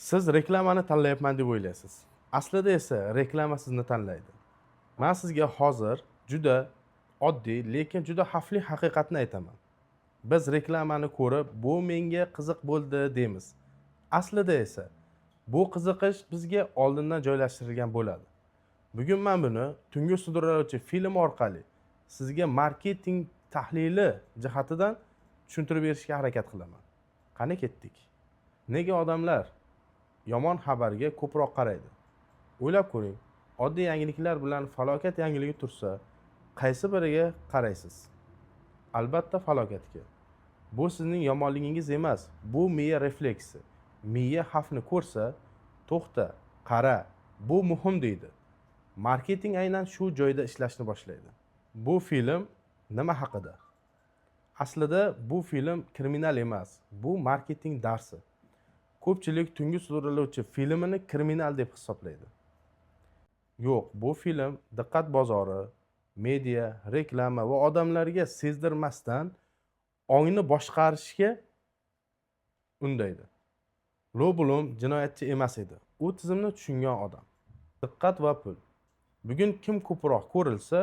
Siz reklamani tanlayapman deb o'ylaysiz, aslida esa reklama sizni tanlaydi. Man sizga hozir juda oddiy, lekin juda xavfli haqiqatni aytaman. Biz reklamani ko'rib, "Bu menga qiziq bo'ldi", deymiz. Aslida esa bu qiziqish bizga oldindan joylashtirilgan bo'ladi. Bugun man buni "Tungi sudraluvchi" film orqali sizga marketing tahlili jihatidan tushuntirib berishga harakat qilaman. Qani, ketdik. Nega odamlar yomon xabarga ko'proq qaraydi? O'ylab ko'ring, oddiy yangiliklar bilan falokat yangiligi tursa, qaysi biriga qaraysiz? Albatta, falokatga. Bu sizning yomonligingiz emas, bu miya refleksi. Miya xavfni ko'rsa, "To'xta, qara, bu muhim", deydi. Marketing aynan shu joyda ishlashni boshlaydi. Bu film nima haqida? Aslida bu film kriminal emas, bu marketing darsi. Ko'pchilik "Tungi sudraluvchi" filmini kriminal deb hisoblaydi. Yo'q, bu film diqqat bozori, media, reklama va odamlarga sezdirmasdan ongni boshqarishga undaydi. Lo Blum jinoyatchi emas edi, u tizimni tushungan odam. Diqqat va pul. Bugun kim ko'proq ko'rilsa,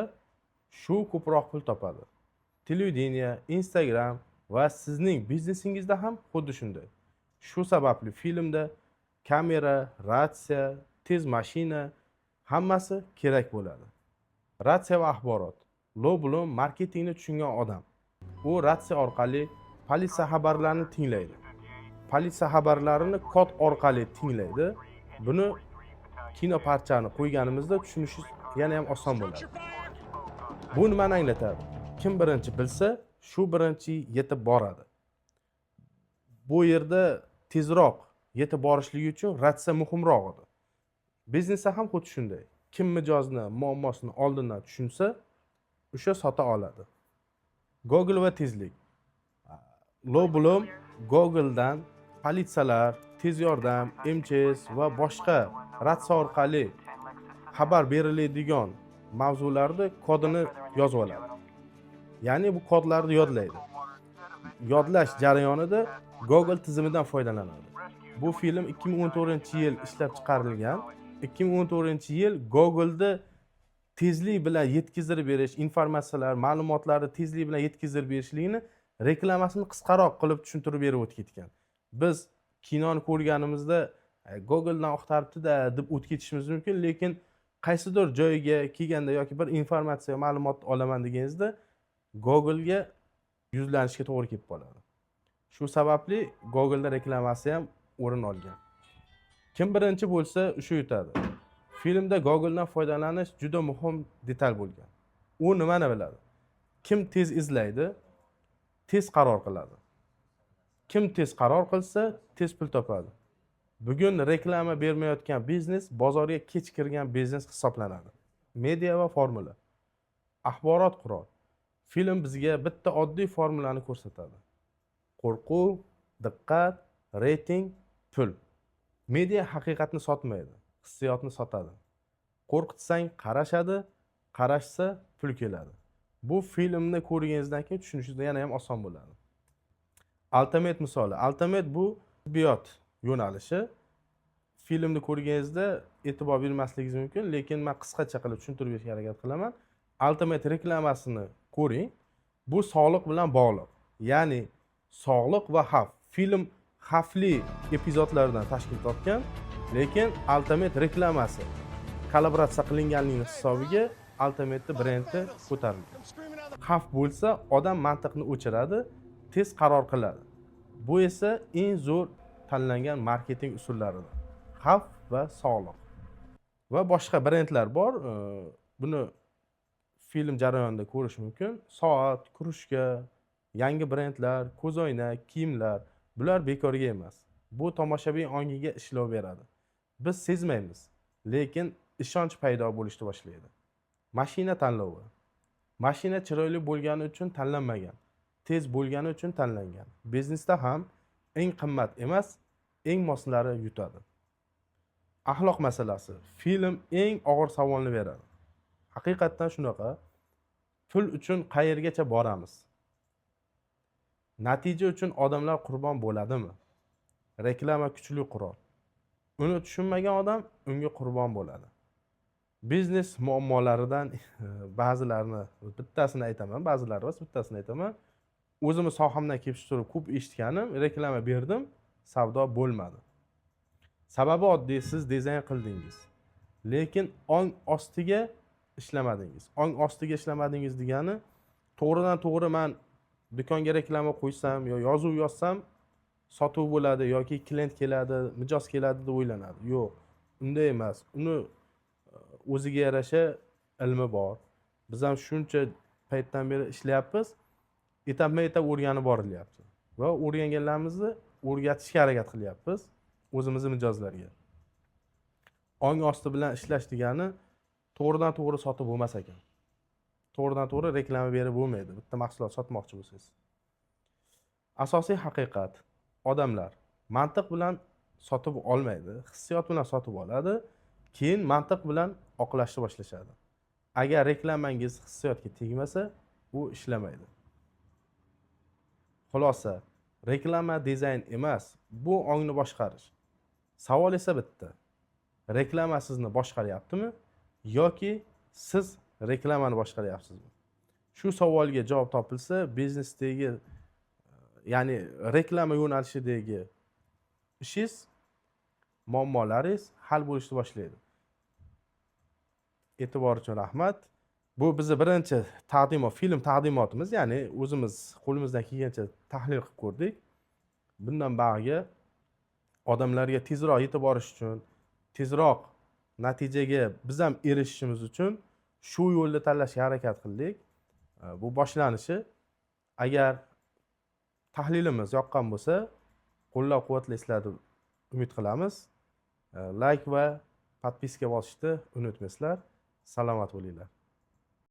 shu ko'proq pul topadi. Televideniya, Instagram va sizning biznesingizda ham xuddi shunday. Shu sababli filmda kamera, ratsiya, tez mashina, hammasi kerak bo'ladi. Ratsiya va axborot. Lo Blum marketingni tushungan odam. U ratsiya orqali politsiya xabarlarini tinglaydi, politsiya xabarlarini kod orqali tinglaydi. Buni kino parchani qo'yganimizda tushunishingiz yana ham oson bo'ladi. Bu nimani anglatadi? Kim birinchi bilsa, shu birinchi yetib boradi. Bu yerda tezroq yetib borishligi uchun ratsiya muhimroq edi. Biznesda ham xuddi shunday: kim mijozni muammosini oldindan tushunsa, o'sha sota oladi. Google va tezlik. Lo Blum Googledan politsiyalar, tez yordam, МЧС va boshqa ratsiya orqali xabar beriladigan mavzularni kodini yozib oladi, ya'ni bu kodlarni yodlaydi. Yodlash jarayonida Google tizimidan foydalanadi. Bu film 2014 yil ishlab chiqarilgan. 2014 yil Google'da tezlik bilan yetkazib berish, informatsiyalar, ma'lumotlarni tezlik bilan yetkazib berishligini reklamasini qisqaroq qilib tushuntirib berib o'tib ketgan. Biz kinoni ko'rganimizda "Googledan axtaribdida", deb o'tib ketishimiz mumkin, lekin qaysidir joyga kelganda yoki bir informatsiya, ma'lumot olaman deganingizda, Googlega yuzlanishga to'g'ri kelib qoladi. Shu sababli Google'da reklamasi ham o'rin olgan. Kim birinchi bo'lsa, o'sha yutadi. Filmda Googledan foydalanish juda muhim detal bo'lgan. U nimani biladi? Kim tez izlaydi, tez qaror qiladi. Kim tez qaror qilsa, tez pul topadi. Bugun reklama bermayotgan biznes bozorga kech kirgan biznes hisoblanadi. Media va formula. Axborot qurol. Film bizga bitta oddiy formulani ko'rsatadi: qo'rquv, diqqat, reyting, pul. Media haqiqatni sotmaydi, hissiyotni sotadi. Qo'rqitsang, qarashadi, qarashsa, pul keladi. Bu filmni ko'rganingizdan keyin tushunishingiz yana ham oson bo'ladi. Altamed misoli. Altamed bu tibbiyot yo'nalishi. Filmni ko'rganingizda e'tibor bermasligingiz mumkin, lekin man qisqacha qilib tushuntirib berishga harakat qilaman. Altamed reklamasini ko'ring. Bu sog'liq bilan bog'liq, ya'ni sog'liq va xavf. Film xavfli epizodlardan tashkil topgan, lekin Altamed reklamasi kollaboratsiya qilinganligini hisobiga Altamedni brendi ko'tarilgan. Xavf bo'lsa, odam mantiqni o'chiradi, tez qaror qiladi. Bu esa eng zo'r tanlangan marketing usullaridir. Xavf va sog'liq va boshqa brendlar bor. Buni film jarayonida ko'rish mumkin: soat, krujka, yangi brendlar, ko'zoynak, kiyimlar. Bular bekorga emas. Bu tomoshabin ongiga ishlov beradi. Biz sezmaymiz, lekin ishonch paydo bo'lishni boshlaydi. Mashina tanlovi. Mashina chiroyli bo'lgani uchun tanlanmagan, tez bo'lgani uchun tanlangan. Biznesda ham eng qimmat emas, eng moslari yutadi. Axloq masalasi. Film eng og'ir savolni beradi. Haqiqatdan shunaqa: pul uchun qayergacha boramiz? Natija uchun odamlar qurbon bo'ladimi? Reklama kuchli qurol. Uni tushunmagan odam unga qurbon bo'ladi. Biznes muammolaridan ba'zilarini, bittasini aytaman, ba'zilari emas, bittasini aytaman. O'zimni sohamdan kelib chiqib turib ko'p eshitganim: reklama berdim, savdo bo'lmadi. Sababi oddiy: siz dizayn qildingiz, lekin ong ostiga ishlamadingiz. Ong ostiga ishlamadingiz degani, to'g'ridan to'g'ri man do'konga reklama qo'ysam yo yozuv yozsam, sotuv bo'ladi yoki klient keladi, mijoz keladi deb o'ylanadi. Yo'q, unday emas. Uni o'ziga yarasha ilmi bor. Biz ham shuncha paytdan beri ishlayapmiz, etapma etap o'rganib borilyapti va o'rganganlarimizni o'rgatishga harakat qilyapmiz o'zimizni mijozlarga. Ong osti bilan ishlash degani, to'g'ridan to'g'ri sotib bo'lmas ekan, to'g'ridan to'g'ri reklama berib bo'lmaydi bitta mahsulot sotmoqchi bo'lsangiz. Asosiy haqiqat: odamlar mantiq bilan sotib olmaydi, hissiyot bilan sotib oladi, keyin mantiq bilan oqlashni boshlashadi. Agar reklamangiz hissiyotga tegmasa, u ishlamaydi. Xulosa: reklama dizayn emas, bu ongni boshqarish. Savol esa bitta: reklama sizni boshqaryaptimi yoki siz reklamani boshqaryapsizmi? Shu savolga javob topilsa, biznesdagi, ya'ni reklama yo'nalishidagi ishingiz, muammolaringiz hal bo'lishni boshlaydi. E'tibor uchun rahmat. Bu bizni birinchi taqdimot, film taqdimotimiz, ya'ni o'zimiz qo'limizdan kelgancha tahlil qilib ko'rdik. Bundan buyog'iga odamlarga tezroq yetib borish uchun, tezroq natijaga biz ham erishishimiz uchun shu yo'lni tanlashga harakat qildik. Bu boshlanishi. Agar tahlilimiz yoqqan bo'lsa, qo'llab quvvatlaysizlar deb umid qilamiz. Layk va подписка bosishni unutmaysizlar. Salomat bo'linglar.